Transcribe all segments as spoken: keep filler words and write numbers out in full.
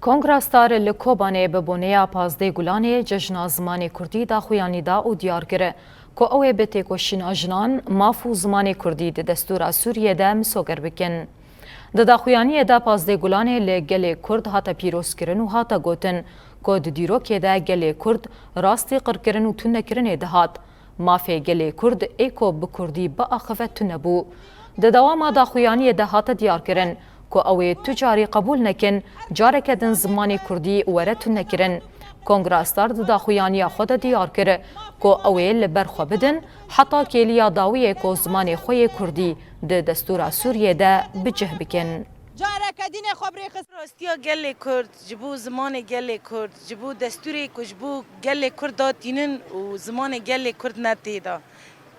Kongra Star li Kobanê bi boneya pazdeh Gulanê cejna zimanê kurdî daxuyanî da û diyar kir ku ew ê bi têkoşîna jinan, maf û zimanê kurdî di destûra Sûriyê de misoger bikin. Di daxuyaniyê de pazdeh Gulanê li gelê Kurd hate pîrozkirin û hate gotin ku di dîrokê de gelê Kurd rastî qirkirin û tunekirinê dihat. Mafê gelê Kurd ê ku bi Kurdî biaxive tune bû. Di dewama daxuyaniyê de hate diyarkirin ku ew ê tu carî qebûl nekin, careke din zimanê Kurdî were tunekirin. Kongra Star di daxuyaniya xwe de diyar kir ku ew ê li ber xwe bidin heta kêliya dawiyê ku zimanê xwe yê Kurdî di destûra Sûriyê de bi cih bikin. Careke din ê xwe bi rêxistin. Rastiya gelê Kurd, ji bo zimanê gelê Kurd, ji bo destûrê ku ji bo gelê Kurd datînin û zimanê gelê Kurd ne tê de.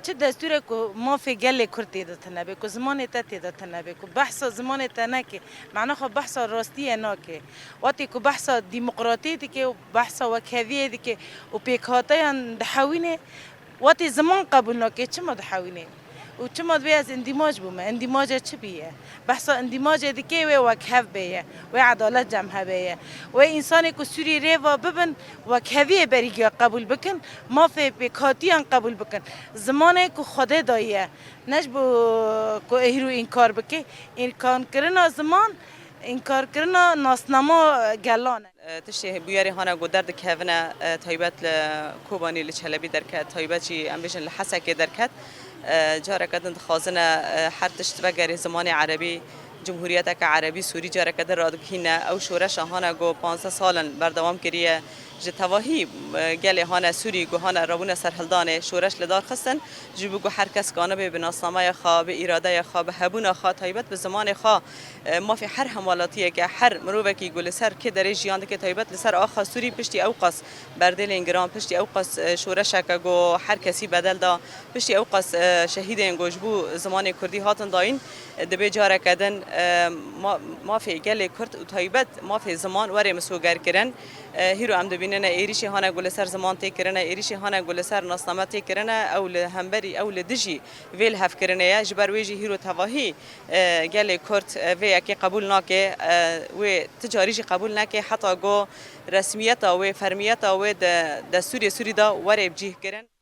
Çi destûrek ku mafê gelê Kurd tê de tune be, ku zimanê te tê de tune be, ku behsa zimanê te neke, mena xwe behsa rastiyê nake. Wextê ku behsa demokratiyê dike û behsa wekheviyê dike û pêkhateyan dihewîne, wextê ziman qebûl nake, çima dihewîne? Û çima divê ez îndîmac bûme? Îndîmace çi bûye? Behsa îndîmacê dike wê wekhev bêye, wê edalet cem hebe ye. Wê însanê ku Sûrî rê ve bibin, wekheviyê berî giya qebûl bikin, mafê pêkhatiyan qebûl bikin. Zimanê ku Xwedê dayiye, ne ji bo ku hîro înkar bike. Înkarkirina ziman, înkarkirina nasnama gelan e. E, tiştê bûyerê hane ku derdikevine, e, taybet li Kobanî, li Çelebî derket, taybet jî em bêjin li Hesekê derket. E, careke din dixwazine, e, her tişt vegere zimanê erebî, cumhuriyeteke erebî Sûrî careke din radikîne. Ew şoreşa hane ku panzdeh sal in berdewam kiriye. Ji tevahî, e, gelê hane Sûrî ku hane rabûne serhildanê şoreş li dar xistin. Ji bo ku her kes kanibe bi nasnameya xwe, bi îradeya xwe, bi hebûna xwe, taybet bi zimanê xwe, e, mafê her hemwelatiyeke, her mirovekî ku li ser kê derê jiyan dike, taybet li ser axa Sûrî, piştî ew qas berdêlên giran, piştî ew qas, e, şoreşeke ku her kesî bedel da, piştî ew qas, e, şehîdên ku ji bo zimanê kurdî hatin dayîn, e, dibê careke din, e, ma-, mafê gelê kurd û taybet mafê ziman were misogerkirin. E, hîro em dibînine êrîşê hane ku li ser ziman tê kirine, êrîşê hane ku li ser nasname tê kirine, ew li hemberî, ew li dijî vê lihevkirinê ye. Ji ber wê jî hîro tevahî, e, gelê Kurd, e, vê yekê qebûl nake, e, wê ti carî jî qebûl neke heta ku resmiyeta wê, fermiyeta wê di destûrê Sûrî de were bicîhkirin.